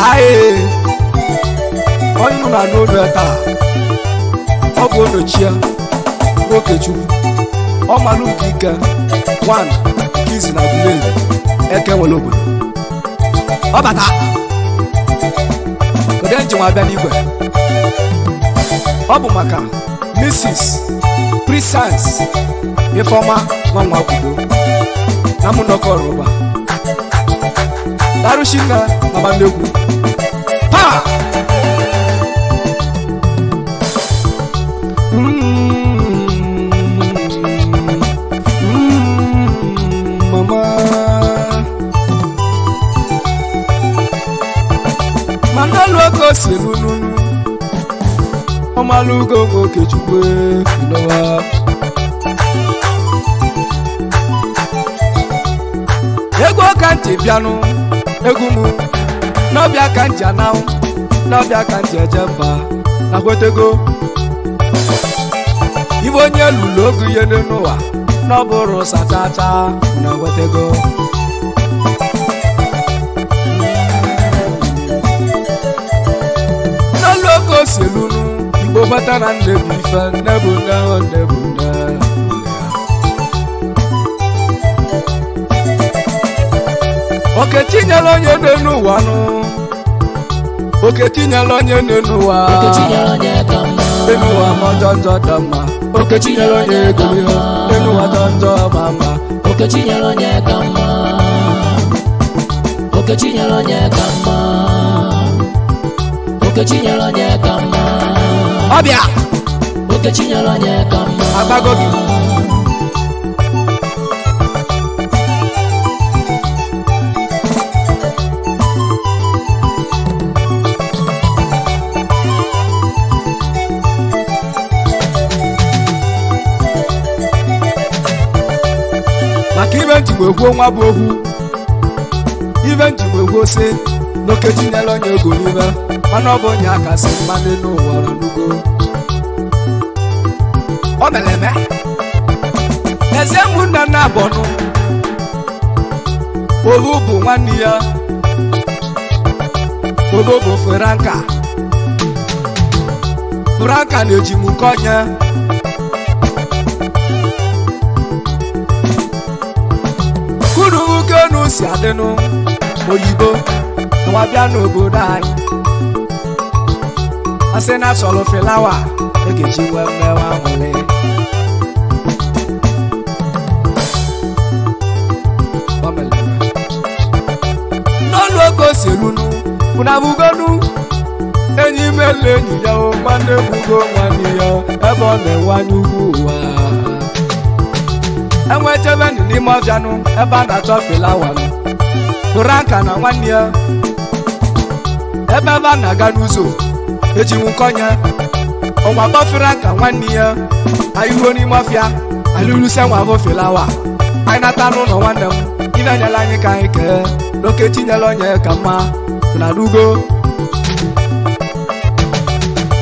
Aye, onye nọ na n'olu ya taa, ọ bụ onochie Nwokechukwu ọmalụ nke ike 1 nke izi na Aguleri eke nwere obodo ọ bata kedu njem abịa n'igwe. Ọ bụ maka Mrs. Presence Ifeọma nwanwa kwudo na mụ nọkọ ọrụba darushinna mama nnekwu taa. Mama mana olu oge o si elu nunu ọmalụgo Okechukwu ịnọwa egwu ka ntị bịanụ, egwu mụ n'ọbịa ka ntị anahụ, n'ọbịa ka ntị eje mba na kwetego ibe onye lụrụ ogu ihe n'ụwa n'ọbụrụ sachacha na kwetego. N'olu oge o si elunu Igbo gbata na nne bụ ife, nne bụ nne, nne bụ nne. Okechi nyere onye nne n'ụwa nụ, Okechi nyere onye nne n'ụwa. Okechi nyere onye ka mma. Enu ụwa ma ọjọọ njọ dị mma, Okechi nyere onye ego ihe enu ụwa jọọ njọ ma mma. Okechi nyere onye ka mma. Okechi nyere onye ka mma. Okechi nyere onye ka mma. Ọbịa. Okechi nyere onye ka mma. Agbago gị. Maka ibe njikwa egwu nwa bụ okwu, ibe njikwa egwu ose na Okechi nyere onye ego n'ibe, mana ọ bụ onye akasị mmadụ n'ụwa n'ugo o mere eme. Eze ụmụnne nna abọnụ obu bụ nwanne ya, obu bụ Franka. Franka na-eji m nke onye kuru ugonu si adịnụ oyibo nwa bịa n'obodo anyị, asị na sọlụ filawa egeji wee mmewe aṅụrị. O mere eme. N'ọnụ oge o si elunu ụnabugonu enyi mele enyi ya o, nwanne bugo nwanne ya o, ebe ọ na-enwe anya ugwu ụwa enwechebenu n'ime ọbịanụ ebe a na-achọ filawanụ Franka na nwanne ya ebe ebe a na-aga n'ụzọ ejinwu nkọnya ọnwa gbọ Franka nwanne ya anyị ruo n'ime ọfịa anyị ruse nwa bụ filawa anyị nata n'ụlọ nwanne m ibe nyere anyị ka anyị kee n'Okechi nyere onye ka mma na rugo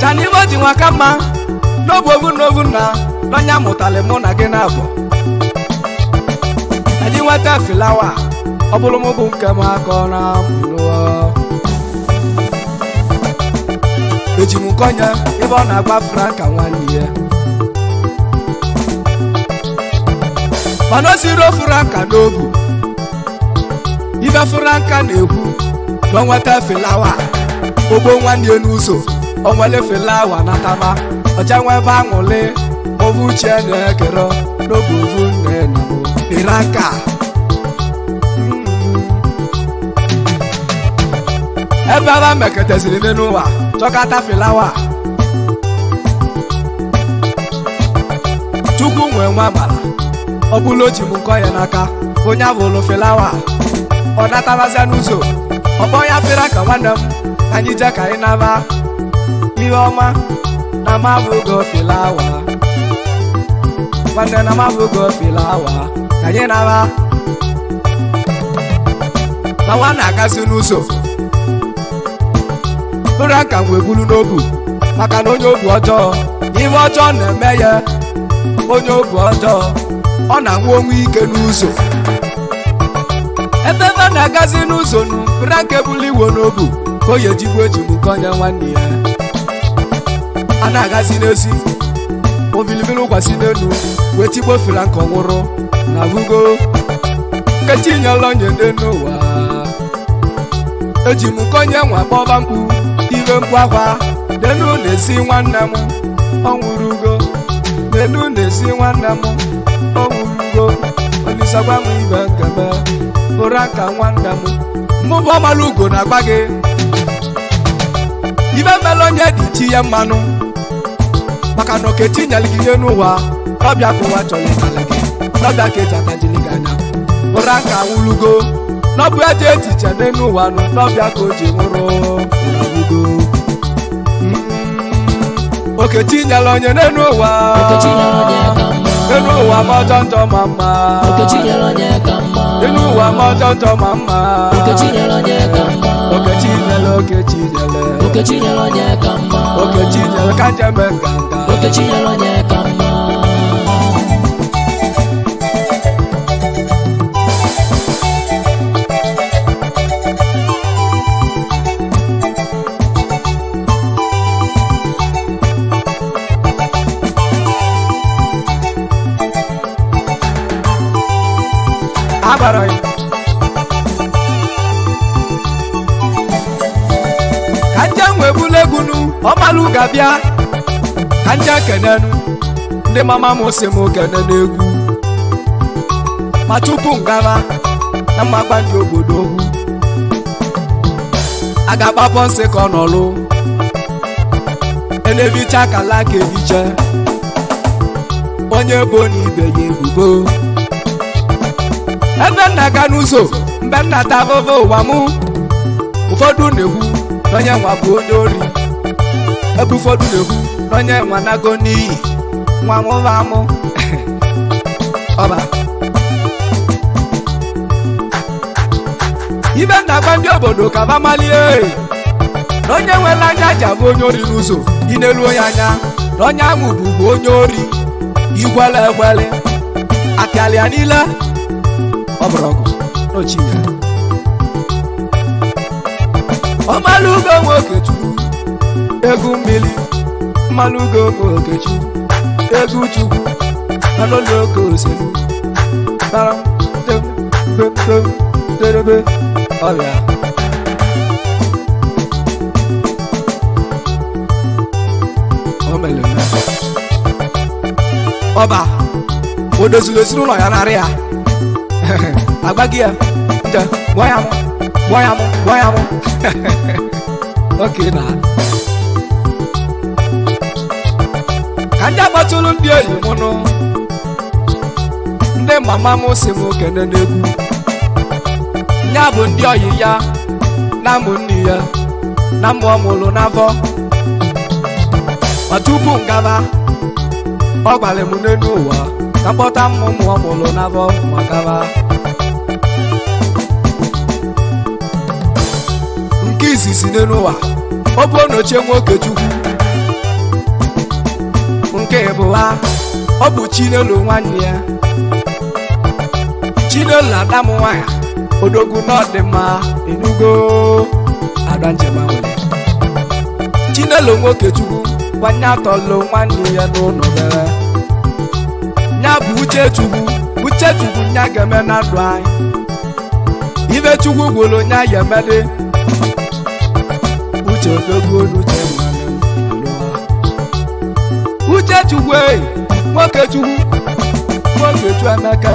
chana ibe o ji nwa ka mma n'obu obu n'obu na n'ọnya mụtalị mụ na gị na-abụ anyị nweta filawa ọ bụrụ m bụ nke m akọ na mụlụọ eji m nkọnya ebe ọ na-agba Franka nwanne ya mana o siro Franka n'obu ibe Franka na-ekwu na o nweta filawa ogbo nwanne ya n'ụzọ o nwere filawa natama ọcha nwa ebe aṅụlị ovu uche na-ekere n'obu ovu nne na mụ Franka. Ebe aba meketeziri n'ụwa chọkata filawa Chukwu nwee nwa amara ọ bụla o ji m nkọ ya n'aka onye abụlụ filawa ọ natabazia n'ụzọ ọkpọ ya Franka nwanne m ka anyị jee ka anyị naba ihe ọma na mabụgo filawa nwanne na mabụgo filawa ka anyị naba na nwa na-agazi n'ụzọ Franka wee buru n'obu maka na onye obu ọjọọ ihe ọjọọ na-eme ya onye obu ọjọọ ọ na-anwụ onwe ike n'ụzọ ebe ebe na-agazi n'ụzọ nu Franka ebulu iwo n'obu. Ka o yejigbu ejigbu ka onye nwanne ya a na-agazi n'ezi obilibili ụkwasị n'elu wee tigbo Franka nwụrụ na bugo. Nkechi nyela onye dị n'ụwa eji m nke onye nwa kpọba mkpu ibe mkpu akwa denu na-esi nwanne m ọ nwụrụgo, denu na-esi nwanne m ọ nwụrụgo. Olisakwa m ibe nkebe Franka nwanne m mụbụ ọmala ugo na-agba gị ibe mela onye dị chi ya mmanụ maka na Okechi nyere gị ihe n'ụwa ọbịa ka ụwa chọrọ ịkpali gị n'ọbịa ka eji atajili gị anya. Franka nwụrụgo n'ọbụ eji echiche n'elu ụwa nụ n'ọbịa ka o ji nwụrụ ụrawugo. Okechi nyere onye n'elu ụwa. Okechi nyere onye ka mma. N'elu ụwa ma ọjọọ njọ ma mma. Okechi nyere onye ka mma. N'elu ụwa ma ọjọọ njọ ma mma. Okechi nyere onye ka mma. Okechi nyere, Okechi nyere. Okechi nyere onye ka mma. Okechi nyere ka njem nganga. Okechi nyere onye ka mma. Agbara ya ka nje nwee bulu egwunu ọmalụ ga-abịa ka nje kenenu ndị mama m si m kene n'egwu ma tupu m gaba na mmakpa ndị obodo okwu a ga-agbapọ nsị ka ọ nọlụ enebicha kala ka ebiche onye bụ na ibe ya ebubo ebe nna ga n'ụzọ mgbe nna ta avụvụ ụwa mụ ụfọdụ na-ekwu na onye nwa bụ onye ori ebe ụfọdụ na-ekwu na onye nwa nago n'iyi nwa mụva amụ ọba ibe nna gwa ndị obodo ka ba malie na onye nwere anya ji abụ onye ori n'ụzọ ị na-elu onye anya na onye ahụ bụbu onye ori igwele ekwele apịalịa niile ọ bụrụ ọgụ n'ochi ya ọmalụgo nwokechukwu egwu mmiri mmalụgo nwokechukwu egwu chukwu alụlụoke oselu tara tem tem tem terebe ọrịa o mere eme. Ọba o doziri ezinụlọ ya narị ya agbaghị ya nje gwa ya mụ gwa ya mụ gwa ya mụ oke na ka ndị agbatụrụ ndị enyi m nụ ndị mama m si m kene n'egwu ya bụ ndị ọyị ya na mụ nne ya na mmụọ mụrụ n'afọ ma tupu m gaba ọ gwara m n'elu ụwa ka mkpọta mmụ mmụọ mụrụ n'afọ ma gaba nke izizi n'elu ụwa ọ bụ onochie nwoke chukwu nke ịbụwa ọ bụ Chinelo nwanne ya Chinelo ada m nwanyị odogwu n'ọdịmma enugo ada njem awele Chinelo nwoke chukwu nwanne atọlụ nwanne ya n'ụlọ bere ya bụ uche chukwu uche chukwu nya ga-eme na ndụ anyị ibe chukwu gwụrụ nya ya emedị uche odogwu n'uche nwanne m alụwa uche chukwu e nwoke chukwu nwoke chu emeka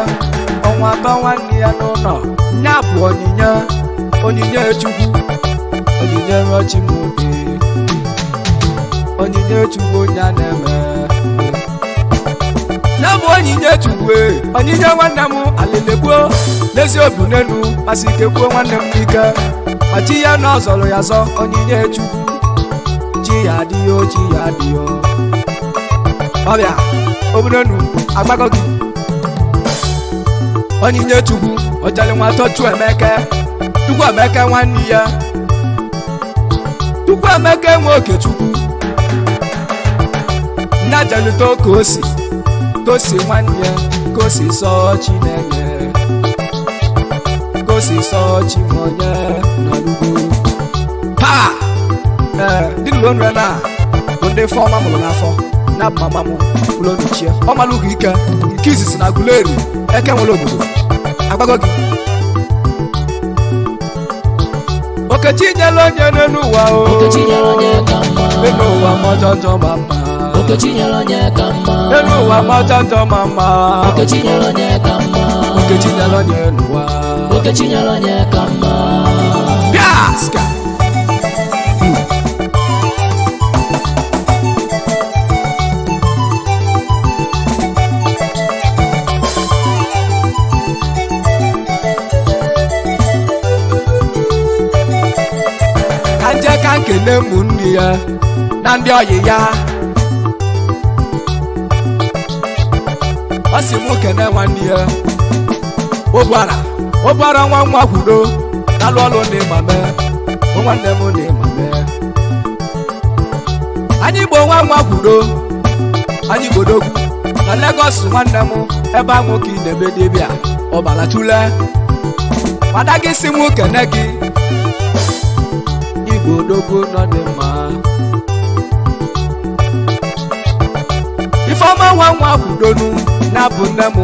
ọnwa atọ nwanne ya n'ụlọ nya bụ onyinye onyinye chukwu onyinye rọchi m obi onyinye chukwu onye a na-eme ya bụ onyinye chukwu e onyinye nwanne m alịlegbuo n'ezi obi n'elu masị ike gbuo nwanne m n'ike ma chi ya na ọ zọrọ ya zọ onyinye chukwu chi ya adịghị o chi ya adịghị o ọbịa obunenu agbagọ gị onyinye chukwu ọjali nwa atọ chu emeke chukwu emeke nwanne ya chukwu emeke nwe oke chukwu nna jelito ka o si ka o si nwanne ya ka o si sọ chinenye ka o si sọ chimonye nọ n'ugwu taa Ndị nụrụ onu ya na bụ ndị fọma mụrụ n'afọ na bụ mama m ụlọ nuchie ọ mara ugo ike nke izizi na Aguleri eke nwere obodo agbago gị. Okechi nyere onye n'elu ụwa o. Okechi nyere onye ka mma. N'elu ụwa ma ọjọọ njọ ma mma. Okechi nyere onye ka mma. N'elu ụwa ma ọjọọ njọ ma mma. Okechi nyere onye ka mma. Okechi nyere onye n'ụwa. Okechi nyere onye ka mma. Bịaska. Ka nje ka nkene ụmụnne ya na ndị ọyị ya. Ọ sị mụ kene nwanne ya ụbara ụbara nwa nwa kwudo n'alụ ọlụ ndị mame bụ nwanne m ndị mame. Anyị gbo nwa nwa kwudo, anyị gbodogwu na Lagos nwanne m ebe ahụ ka ị na-eme dibịa ọbara tule gbada gị si mụ kene gị. Igbo odogwu nọ dị mma. Ifeọma nwa nwa kwudonu na-abụ nne m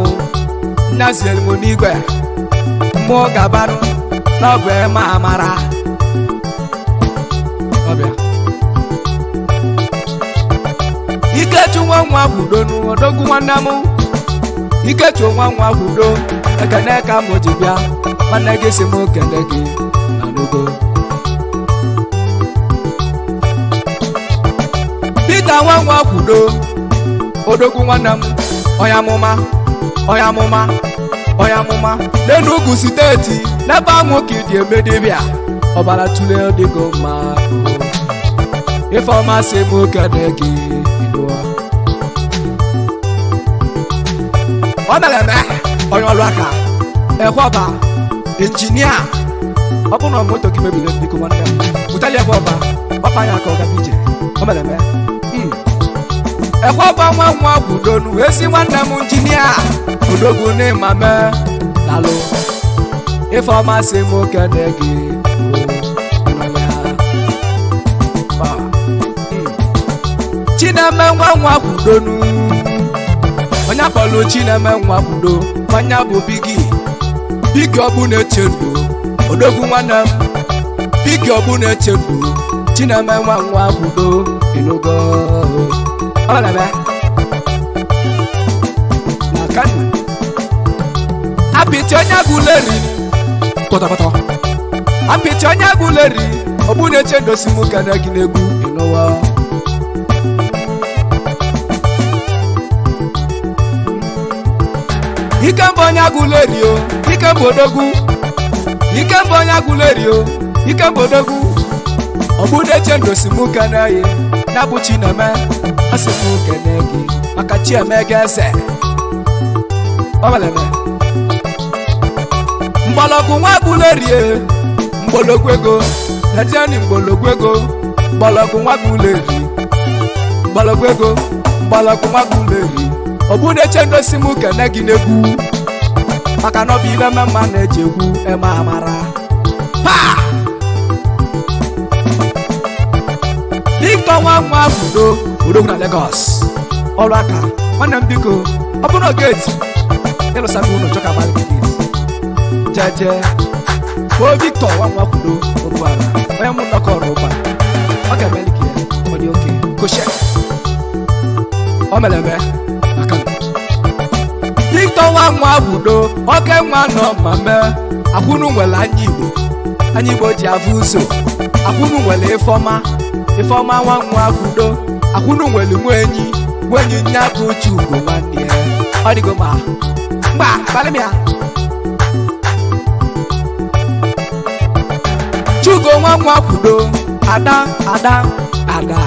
nnaziere m n'igwe mmụọ gabanụ n'ọbụ eme amara ọbịa. Ikechu nwa nwa kwudonu odogwu nwanne m. Ikechu nwa nwa kwudo ekene ka m ji bịa nwanne gị si m kene gị na n'ogo. Pita nwa nwa kwudo odogwu nwanne m onye amụma onye amụma onye amụma n'Enugu steeti n'ebe ahụ ka ịdị eme dibịa ọbara tule dịgo mma. Ifeọma sị m kene gị ịdụọ. O mere eme onye ọrụ aka ekwọba injinia ọ bụrụ na moto gị mebiri biko nwanne m butali ekwọba ọkpa ya aka ọ gaba ije. O mere eme. Ekwọba nwa nwa kwudonu ezi nwanne m injinia odogwu n'ịmame dalụ. Ifeọma sị m kene gị Chineme nwa nwa kwudonu onye akpọlụ Chineme nwa kwudo nwanya bụ bigi bigi ọbụ na-eche ndụ odogwu nwanne m bigi ọbụ na-eche ndụ Chineme nwa nwa kwudo ịnụgo. Ọ na-eme na Kano. Apịtị onye Aguleri kpọtọkpọtọ apịtị onye Aguleri ọbụ na-eche ndụ si mụ kene gị n'egwu ịnụwa. Ikemba onye Aguleri o, Ikemba odogwu. Ikemba onye Aguleri o, Ikemba odogwu. Ọbụ na-eche ndụ si mụ kene ya ya bụ Chineme asị m kene gị maka Chieme ga eze. Ọ mere eme. Mgbọrọgwụ nwa Aguleri mgbọrọgwụ ego ejeni mgbọrọgwụ ego mgbọrọgwụ nwa Aguleri mgbọrọgwụ ego mgbọrọgwụ nwa Aguleri ọbụ na-eche ndosi m kene gị n'egwu maka na ọ bụ ile mma na-eji egwu eme amara pa. Victor nwa nwa kwudo odogwu na Lagos ọrụ aka nwanne m biko ọ bụrụ na geeti ịlụsaka ụlọ chọka gbalị gị geeti jeje kpọọ Victor nwa nwa kwudo obuara onye mụ nnọkọ ọrụ ụba ọ ga-emeli ka ya ọ dị oke koshe. O mere eme maka na Victor nwa nwa kwudo oke nwa nọ ma mee akwụnụ nwere anya Igbo anya Igbo ji avụ ụzọ akwụnụ nwere Ifeọma Ifeọma nwa nwa kwudo akwụnụ nwere nwenyi nwenyi nya bụ Chugo nwanne ya ọ dịgo ma mgba gbalị m ya. Chugo nwa nwa kwudo ada ada ada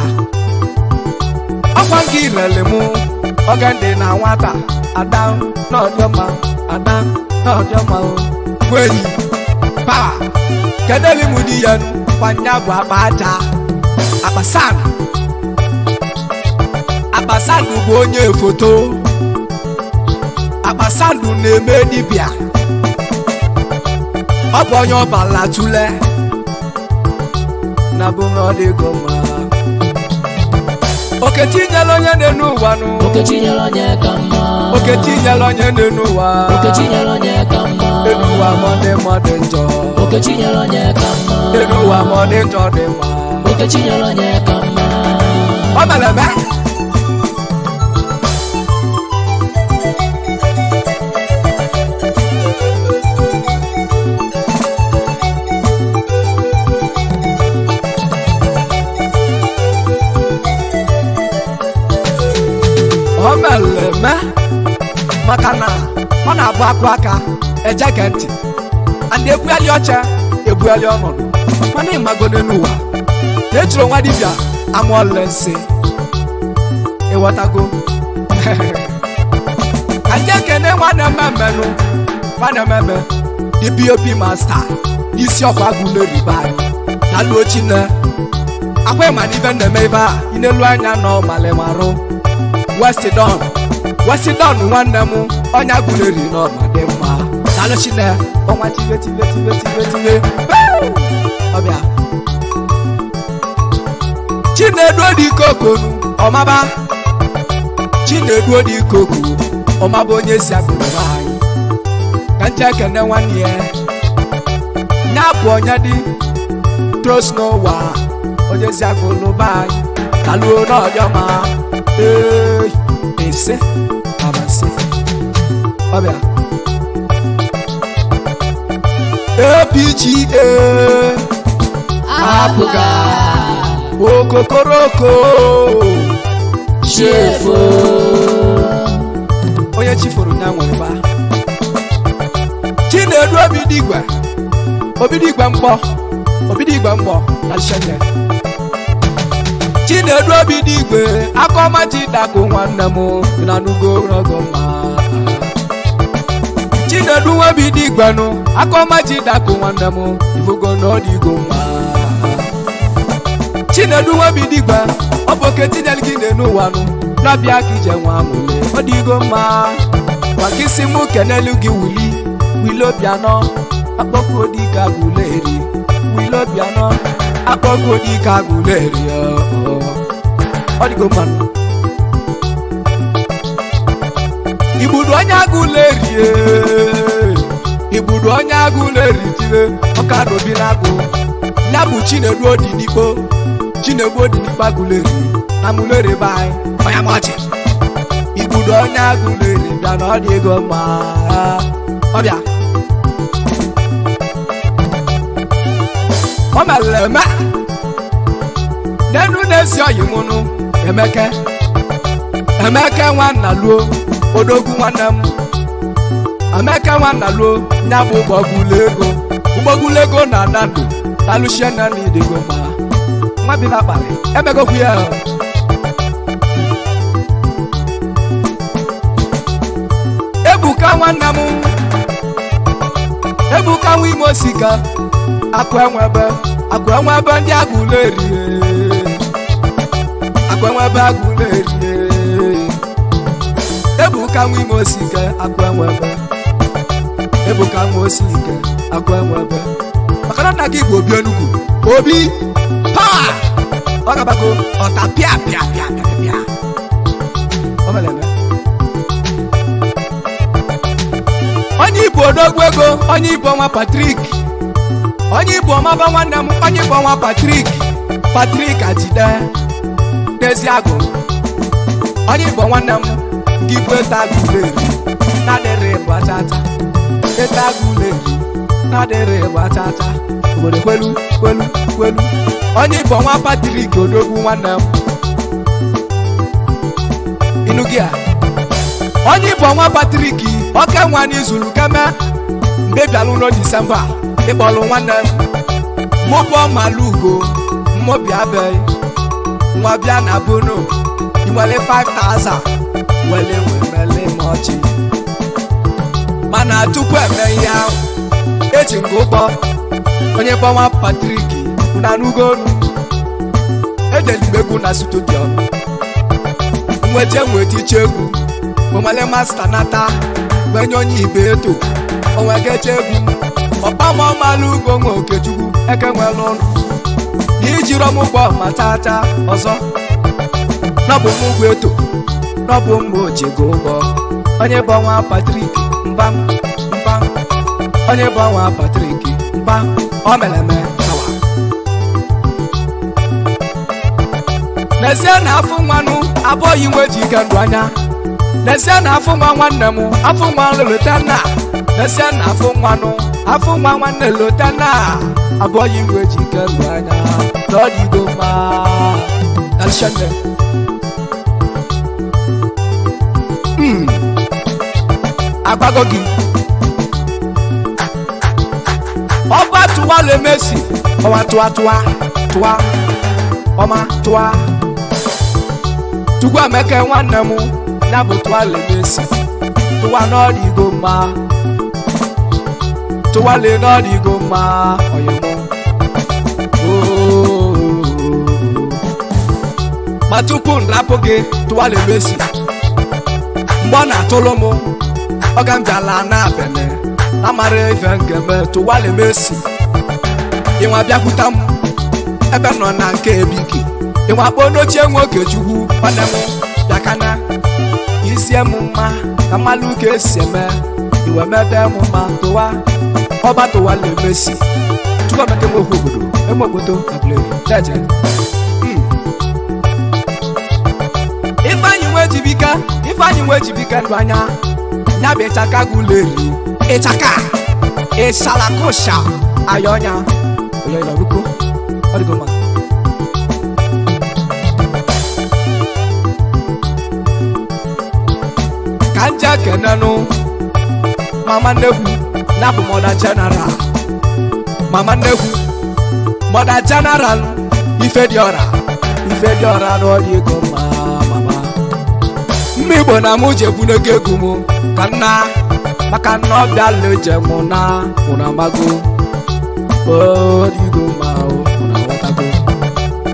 ọkwa gị lele mụ oge ndị na nwata ada n'ọdịọma ada n'ọdịọma o nwenyi pa kedeli m di ya nụ kwanya bụ akpa aja akpa san akpa sandu bụ onye foto akpa sandu na-eme dibịa ọ bụ onye ọbala tule. Na bụ na ọ dịgo mma. Okechi nyere onye na-enu ụwa nụ. Okechi nyere onye ka mma. Okechi nyere onye na-enu ụwa. Okechi nyere onye ka mma. Enu ụwa ma ọ dị mma ọ dị njọ. Okechi nyere onye ka mma. Enu ụwa ma ọ dị njọ ọ dị mma. Okechi nyere onye ka mma. Ọ mere eme. Ọ mere eme maka na ọ na-abụ akụ aka eje ge ntị and ebughali ọcha ebughali ọnọdụ mana ịmago n'elu ụwa na ejiri nwa dibịa amụọla nsị ịghọtago. Ka ndị ekene nwanne mmemenụ nwanne mmemme the pop master isi ọkwa agụleribe anyị na luo chine akwa ịma na ibe na-eme ebe a inelu anya nọ malimarụ Westidon Westidon nwanne m ọnya gụleri n'ọma dị mma daalụ chine ọnwa tibe tibe tibe tibe tibe. Woo! Ọbịa Chinedu dị kokonu ọmaba Chinedu dị koku ọmaba onye si agụrụba anyị ka nje ekene nwanne ya ya bụ onye dị tros n'ụwa onye si agụrụba anyị kaluo n'ọjọma ee ise abasị ọbịa APGA apụga okokoroko Chiefo. Onye chifuru ya nwere ba Chinedu obidigwe obidigwe mkpọ obidigwe mkpọ na shene Chinedu obidigwe akọma chidakụ nwanne m na nugo rogo mma Chinedu obidigwe nụ akọma chidakụ nwanne m ifugo na ọdịgo mma Chinedu obidigwe ọ bụ oke tinyere gị n'enu ụwa nụ n'ọbịa ka ije nwa amụle ọ dịgo mma maka isi mụ kenelu gị wuli wili obianọ akpọkuo dike agụleri wili obianọ akpọkuo dike agụleri ọ dịgo mma nụ. Igbudu onye agụlerie igbudu onye agụleri tire ọka n'obi na-agụ ya bụ Chinedu odinikpo Chinedu odinikpo agụleri amụleri be anyị ọya maọchị igbudu onye agụleri bịa na ọ dị ego mma ọbịa ọ mere eme n'enu na-esi ọyị mụnụ Emeke Emeke nwanna luo odogwu nwanne m Emeke nwanna luo nya bụ ụgbọgụlụ ego ụgbọgụlụ ego na adandụ talụchie na n'idego ma nwa bi n'akpalị emegokwu ya. Ebuka nwanne m Ebuka nwa Imo sika akụ enwebe akụ enwebe ndị agụlụ erie akụ enwebe agụlụ erie Ebuka nwa Imo sika akụ enwebe Ebuka nwa osike akụ enwebe maka na nna gị bụ Obi Enugwu Obi paa ọ gabago ọta pịa pịa pịa pịa pịa ọ mere eme. Onye Igbo odogwu ego onye Igbo nwa Patrick onye Igbo ọmaba nwanne m onye Igbo nwa Patrick Patrick Ajide n'Eziagụ onye Igbo nwanne m nke Igbo eta agụleri na-adịrị bụ achata eta agụleri na-adịrị bụ achata obodo kwelu kwelu kwelu onye Igbo nwa Patrick odogwu nwanne m ịnụ gị a onye Igbo nwa Patrick oke nwa n'izulu keme mgbe bịara ụlọ Disemba ịkpọrọ nwanne m mụbọ malugo mmụbịa be nwa bịa na bono inwere 5000 wele wemele m ọchị mana tupu eme ihe ahụ eji nke ụgbọ onye gbanwa Patrick na n'ugonu ejelimegwu na studio nweje nweta iche egwu onwere masta nata wenye onye ibe eto onwegeche egwu ọkpamaọmalụ ugo nwe Okechukwu eke nwere ụlọ Na ijiri m ụgbọ ma tata ọzọ. N'ọbụ m ụgwọ eto, n'ọbụ m ojigo ụgwọ. Onye bụ ọnwa Patrik mba mba, onye bụ ọnwa Patrik mba, o mere eme awa. N'ezie na afọ nwanụ abụghị nwe ji ike ndụ anya. N'ezie na afọ nwa nwanne m, afọ nwa lotena. N'ezie na afọ nwanụ, afọ nwa nwanne lotena, abụghị nwe ji ike ndụ anya. N'ọdịgo mma Alshande. Agbago gị ọba tụwa lemesi ọwa tụwa tụwa tụwa ọma tụwa Chukwu Emeka nwanne m ya bụ tụwa lemesi tụwa n'ọdịgo mma tụwa le n'ọdịgo mma ọyịmụ. Oo. Ma tupu m rapụ gị tụwa lemesi mgbe ọ na-atụlụ m ọga m bịala na abene amara ife ngeme tụwa lemesi ịnwa bịakwuta m ebe m nọ na nke ebiki ịnwa kpọọ n'ochie nwoke chukwu nwanne m bịakana isie m mma ka mmalụ ka esi eme iwe mebe m mma tụwa ọba tụwa lemesi Chukwu Emeka nwe okwu obodo eme obodo abụlere jeje. Ifeanyị nwe jibika, Ifeanyị nwe jibika ndụ anya ya bụ ịchaka guleri ịchaka ịshalakosha ayọnya oyoyoruko ọdịgo mma. Ka nje kenenụ mama nnekwu na bụ mọda jeneral, mama nnekwu mọda jeneral ife dị ọra, ife dị ọra na ọdịgo mma mama. Mma Igbo na mụ ji ekwuneke egwu m ka nna maka nna ọbịa leje mụ na ụna amago ọdịgo mma ụna aghọtago.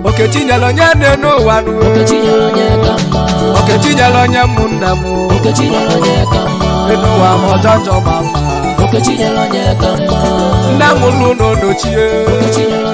Okechi nyere onye nne n'ụwa nụ. Okechi nyere onye ka mma. Okechi nyere onye mụ nne m. Okechi nyere onye ka mma. N'ụwa ma ọjọ njọ ma mma. Okechi nyere onye ka mma. Nne m lụ n'odochie. Okechi nyere